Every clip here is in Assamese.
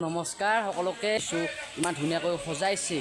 নমস্কাৰ সকলোকে। ইমান ধুনীয়াকৈ সজাইছে।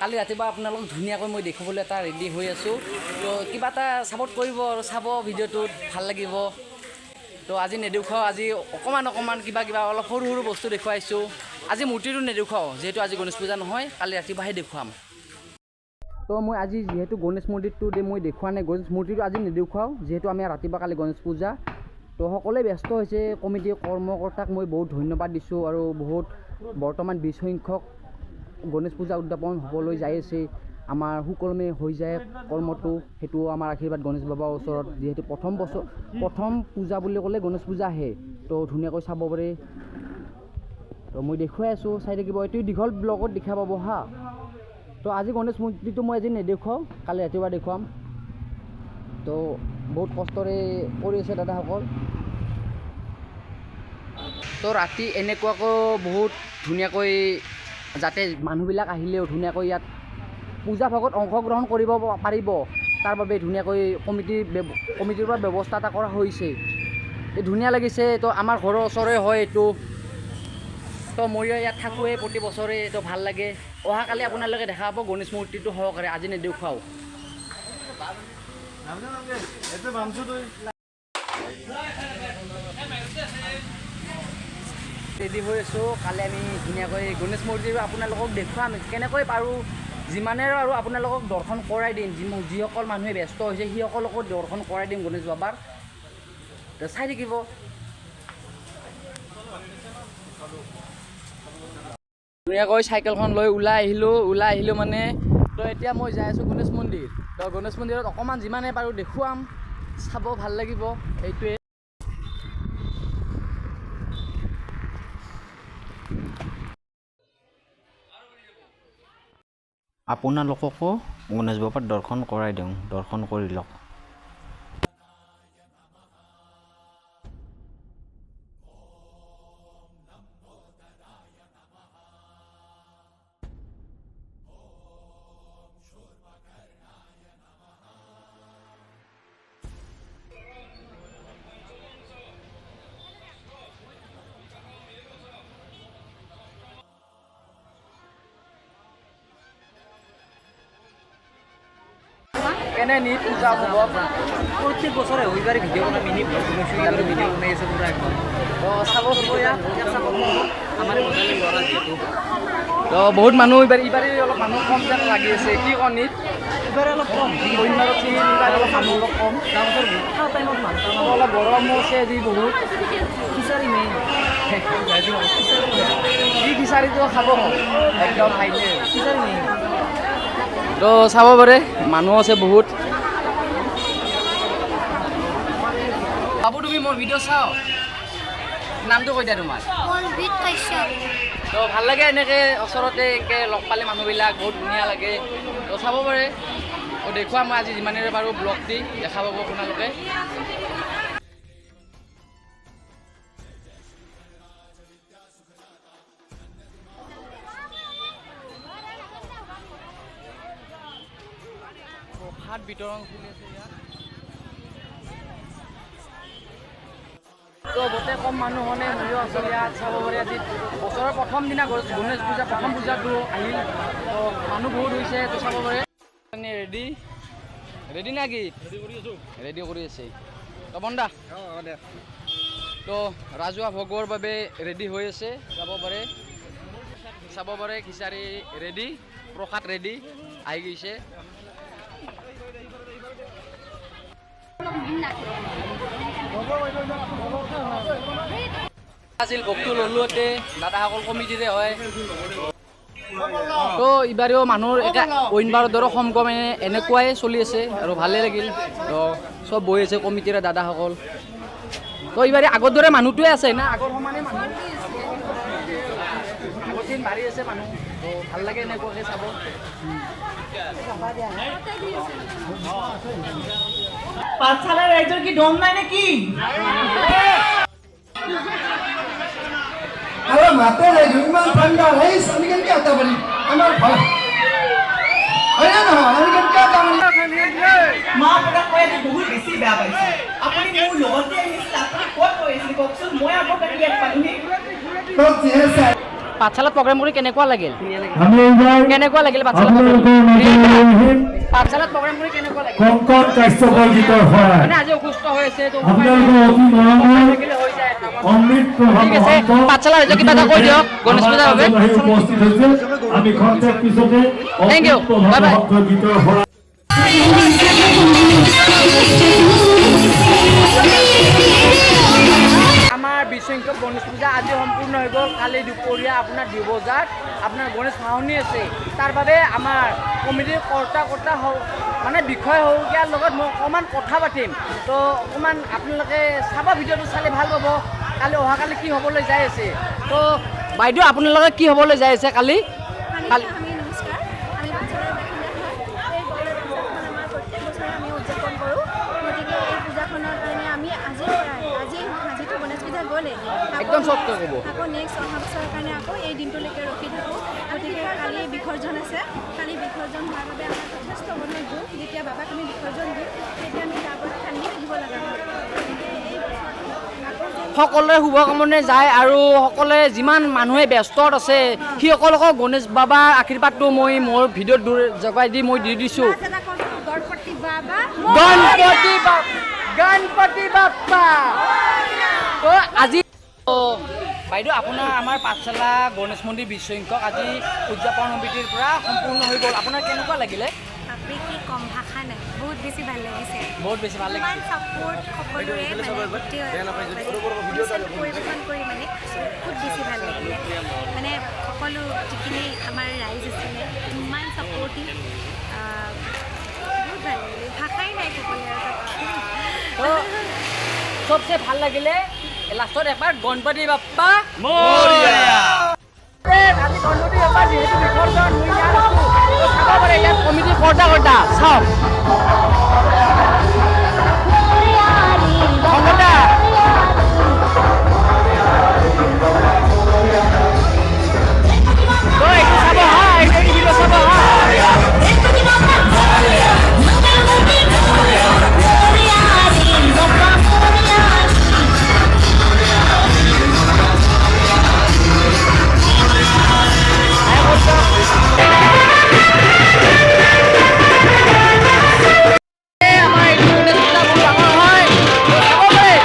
কালি ৰাতিপুৱা আপোনালোকক ধুনীয়াকৈ মই দেখুৱাবলৈ এটা ৰেডি হৈ আছোঁ। তো কিবা এটা ছাপোৰ্ট কৰিব আৰু চাব ভিডিঅ'টোত, ভাল লাগিব। তো আজি নেদেখুৱাওঁ, আজি অকণমান অকণমান কিবা কিবা অলপ সৰু সৰু বস্তু দেখুৱাইছোঁ। আজি মূৰ্তিটো নেদেখুৱাওঁ, যিহেতু আজি গণেশ পূজা নহয়, কালি ৰাতিপুৱাহে দেখুৱাম। তো মই আজি যিহেতু গণেশ মন্দিৰটো মই দেখুওৱা নাই, গণেশ মূৰ্তিটো আজি নেদেখুৱাওঁ, যিহেতু আমি ৰাতিপুৱা কালি গণেশ পূজা। তো সকলোৱে ব্যস্ত হৈছে। কমিটিৰ কৰ্মকৰ্তাক মই বহুত ধন্যবাদ দিছোঁ। আৰু বহুত বৰ্তমান 20 সংখ্যক গণেশ পূজা উদযাপন হ'বলৈ যাই আছে। আমাৰ সুকলমে হৈ যায় কৰ্মটো, সেইটোও আমাৰ আশীৰ্বাদ গণেশ বাবাৰ ওচৰত। যিহেতু প্ৰথম বছৰ, প্ৰথম পূজা বুলি ক'লে গণেশ পূজা আহে। তো ধুনীয়াকৈ চাব পাৰে। তো মই দেখুৱাই আছোঁ, চাই থাকিব। এইটো দীঘল ব্লগত দেখা পাব হা। তো আজি গণেশ মূৰ্তিটো মই আজি নেদেখুৱাওঁ, কালি ৰাতিপুৱা দেখুৱাম। তো বহুত কষ্টৰে কৰি আছে দাদাসকল। তো ৰাতি এনেকুৱাকৈ বহুত ধুনীয়াকৈ, যাতে মানুহবিলাক আহিলেও ধুনীয়াকৈ ইয়াত পূজা ভাগত অংশগ্ৰহণ কৰিব পাৰিব, তাৰ বাবে ধুনীয়াকৈ কমিটিৰ পৰা ব্যৱস্থা এটা কৰা হৈছে। এই ধুনীয়া লাগিছে। তো আমাৰ ঘৰৰ ওচৰৰে হয় এইটো। তো ময়ো ইয়াত থাকোঁৱেই প্ৰতি বছৰে। তো ভাল লাগে। অহাকালি আপোনালোকে দেখা পাব গণেশ মূৰ্তিটো সহকাৰে, আজি নেদেখুৱাওঁ। ৰেডি হৈ আছোঁ। কালি আমি ধুনীয়াকৈ গণেশ মূৰ্তিটো আপোনালোকক দেখুৱাম কেনেকৈ পাৰোঁ, যিমানে আৰু আপোনালোকক দৰ্শন কৰাই দিম। যিসকল মানুহে ব্যস্ত হৈছে, সেইসকলকো দৰ্শন কৰাই দিম গণেশ বাবাৰ। তো চাই থাকিব। ধুনীয়াকৈ চাইকেলখন লৈ ওলাই আহিলোঁ। ওলাই আহিলোঁ মানে, তো এতিয়া মই যাই আছোঁ গণেশ মন্দিৰ। তো গণেশ মন্দিৰত অকণমান যিমানে পাৰোঁ দেখুৱাম, চাব ভাল লাগিব, সেইটোৱে। আপোনালোককো গণেশ বাবাৰ দৰ্শন কৰাই দিওঁ, দৰ্শন কৰি লওক। কেনে নি পূজা অনুভৱ? প্ৰত্যেক বছৰে ৰবিবাৰে ভিডিঅ' বনাই, মিনি ব্লগ বনাইছোঁ, এইবাৰো ভিডিঅ' বনাই আছে পুৰা একদম। তো চাব। ইয়াক চাব, আমাৰ বজাৰৰ ল'ৰা যিহেতু। তো বহুত মানুহ এইবাৰ, এইবাৰ অলপ মানুহ কম যেন লাগি আছে। কি কওঁ নিত? এইবাৰ অলপ কম। অন্যবাৰত এইবাৰ অলপ মানুহ অলপ কম। তাৰপাছত খোৱা টাইমত মানুহ তো অলপ গৰমো আছে আজি বহুত। খিচাৰি মেইন। কি খিচাৰিটো খাব একদম ফাইনেল। খিচাৰি মেইন। তো চাব পাৰে, মানুহ আছে বহুত। বাবু, তুমি মোৰ ভিডিঅ' চাও? নামটো কৈ দিয়া তোমাৰ। কলবিত কাশ্যপ। তো ভাল লাগে এনেকৈ ওচৰতে এনেকৈ লগ পালে মানুহবিলাক, বহুত ধুনীয়া লাগে। তো চাব পাৰে। তো দেখুওৱা মই আজি যিমানেৰে পাৰোঁ ব্লগ দি দেখা পাব আপোনালোকে। প্ৰসাদ বিতৰণ চলি আছে ইয়াত। তো গোটেই কম মানুহ হ'লে ময়ো আছোঁ ইয়াত, চাব পাৰি। আজি বছৰৰ প্ৰথম দিনা গণেশ পূজা, প্ৰথম পূজাটো আহিল। তো মানুহ বহুত হৈছে। তো চাব পাৰে, ৰেডি ৰেডি না কি ৰেডি কৰি আছে। তো বন্দা, তো ৰাজহুৱা ভোগৰ বাবে ৰেডি হৈ আছে, যাব পাৰে, চাব পাৰে। খিচাৰি ৰেডি, প্ৰসাদ ৰেডি আহি গৈছে। আছিল ভোগটো ল'লোঁ ইয়াতে, দাদাসকল কমিটিৰে হয়। তো এইবাৰেও মানুহৰ একে অইনবাৰৰ দৰে কম এনেকুৱাই চলি আছে আৰু ভালেই লাগিল। তো চব বহি আছে কমিটিৰে দাদাসকল। তো এইবাৰে আগৰ দৰে মানুহটোৱে আছে না, আগৰ সমানে মানুহ, আগৰ দিন বাঢ়ি আছে মানুহ। তো ভাল লাগে এনেকুৱাকৈ চাব। পাঠশালাৰ ৰাইজৰ কি দম নাই নেকি? আৰু মাতে নাই, ইমান ঠাণ্ডা ৰাইজ, আমি কেনেকৈ আটা পাৰিম? আমাৰ ভয় হয় নে নহয়? আমি কেনেকৈ আটা পাৰিম? মা, আপোনাক মই আজি বহুত বেছি বেয়া পাইছো। আপুনি মোৰ লগতে আহিছিল, আপুনি ক'ত গৈ আছিল কওকচোন? মই আকৌ তাক ইয়াত পালোহি। তই যিহে চাই পাঠশালাত প্ৰগ্ৰেম কৰি কেনেকুৱা লাগিল? আমি এইবাৰ কেনেকুৱা লাগিল পাঠশালাত? আপোনালোকৰ মাজলৈ আহিম পাঠশালাত প্ৰগ্ৰেম কৰি কেনেকুৱা লাগিল? কংকন কাশ্যপৰ গীতৰ শৰাই। মানে আজি অসুস্থ হৈ আছে তো। আপোনালোকৰ অতি মৰমৰ থাকিলে হৈ যায় এইটো। অমৃত প্ৰভা ঠিক আছে, মহন্ত পাঠশালা ৰাইজক কিবা এটা কৈ দিয়ক গণেশ পূজাৰ বাবে। আমাৰ মাজত আহি উপস্থিত হৈছে। আমি খন্তেক পিছতে Thank you. Amrit Prabha Bye bye. মহন্তৰ গীতৰ শৰাই। আমাৰ বিশসংখ্যক গণেশ পূজা আজি সম্পূৰ্ণ হৈ গ'ল। কালি দুপৰীয়া আপোনাৰ 2 বজাত আপোনাৰ গণেশ ভাওনি আছে। তাৰ বাবে আমাৰ কমিটিৰ কৰ্তা কৰ্তা মানে বিষয় শইকীয়াৰ লগত মই অকণমান কথা পাতিম। তো অকণমান আপোনালোকে চাব, ভিডিঅ'টো চালে ভাল পাব। কালি, অহাকালি কি হ'বলৈ যাই আছে? তো বাইদেউ, আপোনালোকে কি হ'বলৈ যাই আছে কালি? কালি আমি, নমস্কাৰ, আমি পাঠশালাৰ বাসিন্দা হয়। এই গণেশ পূজাখন আমাৰ প্ৰত্যেক বছৰে আমি উদযাপন কৰোঁ। গতিকে এই পূজাখনৰ কাৰণে আমি আজিৰ পৰাই, আজি আজিতো গণেশ পূজা গ'লেই, আকৌ একদম চটকৈ ক'ব। আকৌ নেক্সট অহা বছৰৰ কাৰণে আকৌ এই দিনটোলৈকে ৰখি থাকোঁ। গতিকে কালি বিসৰ্জন আছে। কালি বিসৰ্জন হোৱাৰ বাবে আমাৰ যথেষ্ট মনত দুখ। যেতিয়া বাবাক আমি বিসৰ্জন দিম, তেতিয়া আমি তাৰ পৰা কান্দি থাকিব লগা হয়। গতিকে এই বছৰটো আকৌ যেন সকলোৰে শুভকামনা যায় আৰু সকলোৱে, যিমান মানুহে ব্যস্তত আছে, সেইসকলকো গণেশ বাবাৰ আশীৰ্বাদটো মই মোৰ ভিডিঅ'ত দূৰ জগাই দি মই দি দিছোঁ। লাষ্ট এটা কওঁ, গণপতি বাবা। গণপতি বাপ, গণপতি বাপ্পা। তো আজি বাইদেউ, আপোনাৰ আমাৰ পাঠশালা গণেশ মন্দিৰ বিশ্বসংখ্যক আজি উদযাপন সমিতিৰ পৰা সম্পূৰ্ণ হৈ গ'ল। আপোনাৰ কেনেকুৱা লাগিলে? বাপৰে, কি কম, ভাষা নাই। বহুত বেছি ভাল লাগিছে। বহুত বেছি ভাল ইমান লাগিছে। ছাপোৰ্ট সকলোৰে, মানে গোটেই মানে অনুষ্ঠানটো পৰিৱেশন কৰি মানে বহুত বেছি ভাল লাগিলে। মানে সকলো যিখিনি আমাৰ ৰাইজ আছিলে, ইমান ছাপৰ্টিভ, বহুত ভাল লাগিলে। ভাষাই নাই ক'বলৈ আৰু তাত। তো চবচে ভাল লাগিলে লাষ্টত এবাৰ গণপতি বাপ্পা। আজি গণপতি বাপ্পা যিহেতু বিসৰ্জন, মই ইয়াত আছোঁ। তো চাব পাৰে ইয়াত কমিটিৰ কৰ্তা কৰ্তা চাওক। শংকৰদা, তো এইটো চাব হা, এইটো ভিডিঅ' চাব হা। আমাৰ এইটো গণেশ পূজা বহুত ডাঙৰ হয়। তো চাব পাৰে।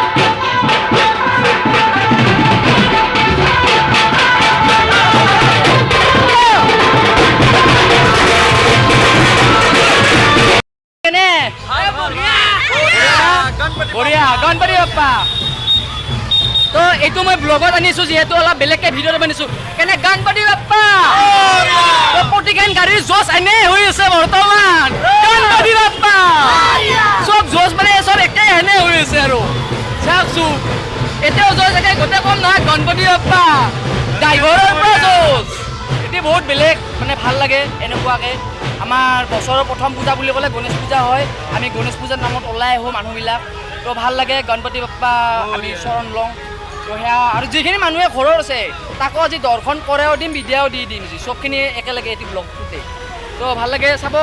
কেনে বঢ়িয়া, গণপতি বাপ্পা। তো এইটো মই ব্লগত আনিছো, যিহেতু অলপ বেলেগকে ভিডিঅ'ত আনিছো। কেনে গণপতি বাপ্পা। তো প্ৰতিখন গাড়ীৰ জোচ এনে হৈ আছে বৰ্তমান। গণপতি বাপ্পা, চব জোচ, মানে চব একে এনে হৈ আছে। আৰু চাওকচোন, এতিয়াও জোচ একে গোটেই, কম নহয়। গণপতি বাপ্পা, ড্ৰাইভাৰৰ পৰা জোচ এতিয়া বহুত বেলেগ, মানে ভাল লাগে এনেকুৱাকে। আমাৰ বছৰৰ প্ৰথম পূজা বুলি ক'লে গণেশ পূজা হয়। আমি গণেশ পূজাৰ নামত ওলাই আহোঁ মানুহবিলাক। তো ভাল লাগে, গণপতি বাপ্পা আমি শৰণ লওঁ। তো সেয়া আৰু যিখিনি মানুহে ঘৰত আছে, তাকো আজি দৰ্শন কৰেও দিম, বিদ্যাও দি দিম, যি চবখিনি একেলগে এইটো ব্লগটোতে। তো ভাল লাগে চাব।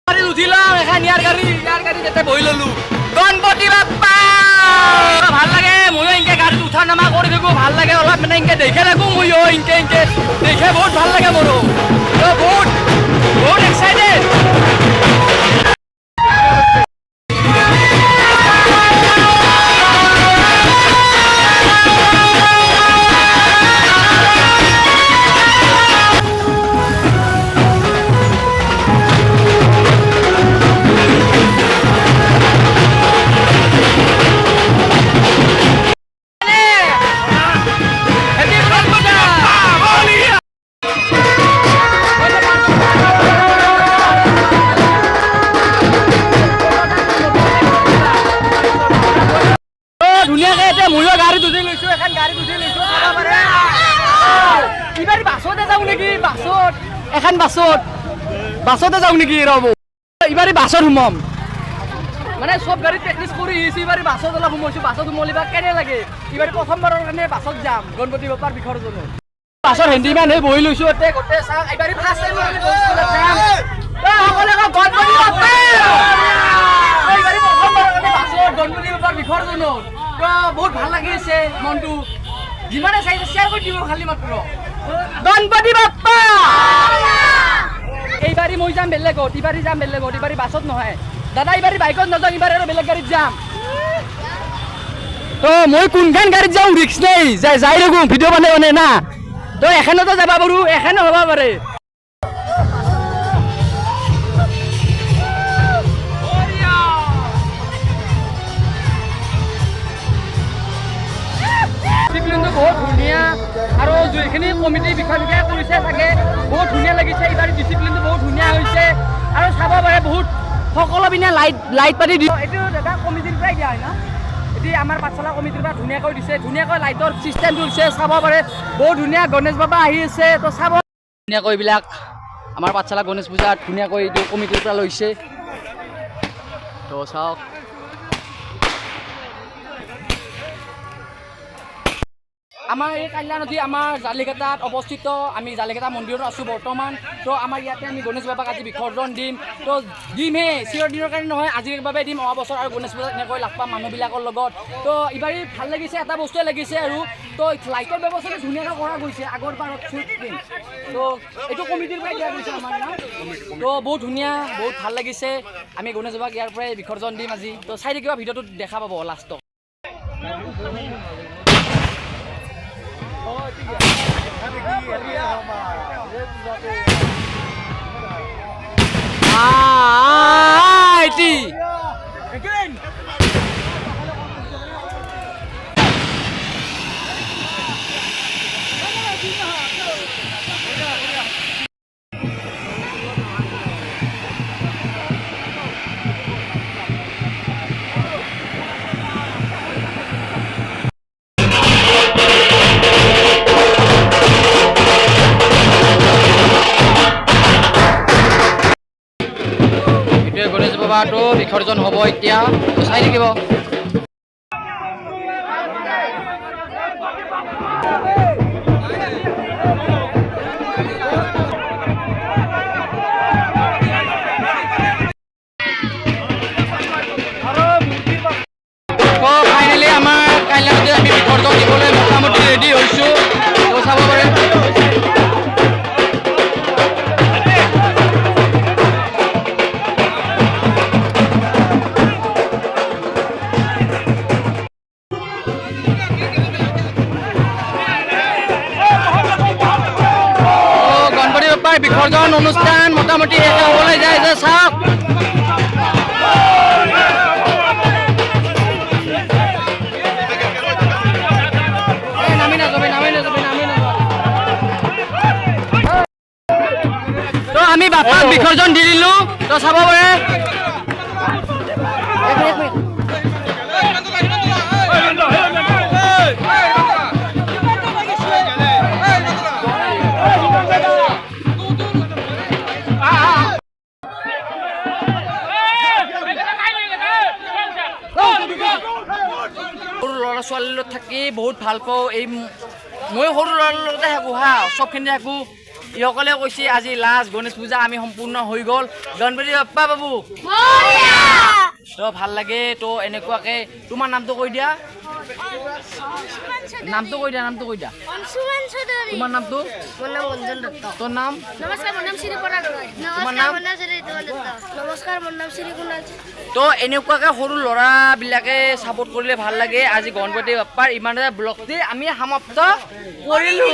গাড়ী উঠি লওঁ এখন, ইয়াৰ গাড়ী, ইয়াৰ গাড়ী তাতে বহি ল'লো। গণপতি বাপ্পা। ভাল লাগে, ময়ো এনেকে গাড়ীত উঠা নমা কৰি থাকোঁ। ভাল লাগে অলপ, মানে এনেকে দেখে থাকোঁ ময়ো, এনেকে এনেকে দেখে বহুত ভাল লাগে মোৰো। তো বহুত বহুত এক্সাইটেড। Happy Ganesh Puja! অ, ধুনীয়াকে এতিয়া ময়ো গাড়ীত উঠি লৈছো, এখন গাড়ীত উঠি লৈছো, চাব পাৰে। এইবাৰ বাছতে যাওঁ নেকি? বাছত, এখন বাছত, বাছতে যাওঁ নেকি? ৰ'ব, এইবাৰ বাছত সোমাম। মানে চব গাড়ীত প্ৰেক্টিচ কৰি আহিছো, এইবাৰ বাছত অলপ সোমাইছো। বাছত সোমালি বা কেনে লাগে? এইবাৰ প্ৰথমবাৰৰ কাৰণে বাছত যাম গণপতি বাপ্পাৰ বিসৰ্জনত। বাছত হেণ্ডিমেন হৈ বহি লৈছো এতিয়া গোটেই। চাওক, এইবাৰ ফাৰ্ষ্ট টাইম যাম। সকলোৱে কওক, গণপতি বাপ্পা। এইবাৰ প্ৰথমবাৰৰ কাৰণে বাছত গণপতি বাপ্পাৰ বিসৰ্জনত। তো বহুত ভাল লাগিছে মনটো। যিমানে চাইছে শ্বেয়াৰ কৰি দিব খালি মাত্ৰ। গণপতি বাপ্পা। এইবাৰি মই যাম বেলেগত, এইবাৰি যাম বেলেগত, এইবাৰি বাছত নহয় দাদা, এইবাৰি বাইকত নাযাওঁ, এইবাৰি আৰু বেলেগ গাড়ীত যাম। তো মই কোনখন গাড়ীত যাওঁ ৰিক্স নাই, যাই থাকোঁ ভিডিঅ' বনাই মানে না। তো এখনতো যাব পাৰোঁ, এখনো হ'ব পাৰে। ডিচিপ্লিনটো বহুত ধুনীয়া আৰু যিখিনি কমিটি বিষয় কৰিছে চাগে বহুত ধুনীয়া লাগিছে। এইবাৰ ডিচিপ্লিনটো বহুত ধুনীয়া হৈছে আৰু চাব পাৰে বহুত সকলো পিনে লাইট লাইট পাতি দি এইটো দাদা কমিটিৰ পৰাই দিয়া হয় ন, এটি আমাৰ পাঠশালা কমিটিৰ পৰা ধুনীয়াকৈ দিছে, ধুনীয়াকৈ লাইটৰ চিষ্টেমটো দিছে, চাব পাৰে বহুত ধুনীয়া। গণেশ বাবা আহি আছে, তো চাব ধুনীয়াকৈ এইবিলাক আমাৰ পাঠশালা গণেশ পূজা ধুনীয়াকৈ এইটো কমিটিৰ পৰা লৈছে। তো চাওক আমাৰ এই কালিয়া নদী আমাৰ জালিকাটাত অৱস্থিত, আমি জালিকাটা মন্দিৰত আছোঁ বৰ্তমান। তো আমাৰ ইয়াতে আমি গণেশ বাবাক আজি বিসৰ্জন দিম। তো দিমহে, চিৰদিনৰ কাৰণে নহয়, আজিৰ বাবে দিম। অহা বছৰ আৰু গণেশ পূজাত এনেকৈ লগ পাম মানুহবিলাকৰ লগত। তো এইবাৰ ভাল লাগিছে, এটা বস্তুৱে লাগিছে আৰু তো লাইটৰ ব্যৱস্থাটো ধুনীয়াকৈ কৰা গৈছে আগৰ বাৰত। তো এইটো কমিটিৰ পৰাই দিয়া গৈছে আমাৰ না, তো বহুত ধুনীয়া, বহুত ভাল লাগিছে। আমি গণেশ বাবাক ইয়াৰ পৰাই বিসৰ্জন দিম আজি। তো চাই থাকিবা ভিডিঅ'টোত দেখা পাব লাষ্টত। গণেশ বাবাটো বিসৰ্জন হ'ব এতিয়া, চাই থাকিব। ফাইনেলি আমাৰ কাইলৈ আমি বিসৰ্জন দিবলৈ মোটামুটি ৰেডি হৈছোঁ, চাব পাৰে। গণপতি বাপ্পাৰ বিসৰ্জন অনুষ্ঠান মোটামুটি শেষ হ'বলৈ যায় যে চাওক। নামি নাযাবি, নামি নাযাবি, নামি নাযাবি। তো আমি বাপ্পাক বিসৰ্জন দি দিলোঁ, তো চাব পাৰে। সৰু ল'ৰা ছোৱালীৰ লগত থাকি বহুত ভাল পাওঁ। এই মই সৰু ল'ৰাৰ লগতে থাকোঁ, হা চবখিনি থাকোঁ। ইসকলে কৈছে আজি লাষ্ট গণেশ পূজা আমি সম্পূৰ্ণ হৈ গ'ল। গণপতি বাপ্পা বাবু, তো ভাল লাগে। তো এনেকুৱাকে তোমাৰ নামটো কৈ দিয়া, নামটো কৈ দিয়া, নামটো কৈ দিয়া। তোমাৰ নামটো? মোৰ নাম অঞ্জন দত্ত। তোৰ নাম? নমস্কাৰ, মোৰ নাম শ্ৰী পৰাগ ৰয়। তোমাৰ নাম? নমস্কাৰ, মোৰ নাম শ্ৰী কুণাল। তো এনেকুৱাকে সৰু ল'ৰাবিলাকে ছাপোৰ্ট কৰিলে ভাল লাগে। আজি গণপতি বাপ্পাৰ ইমানতে ব্লগটি আমি সমাপ্ত কৰিলোঁ।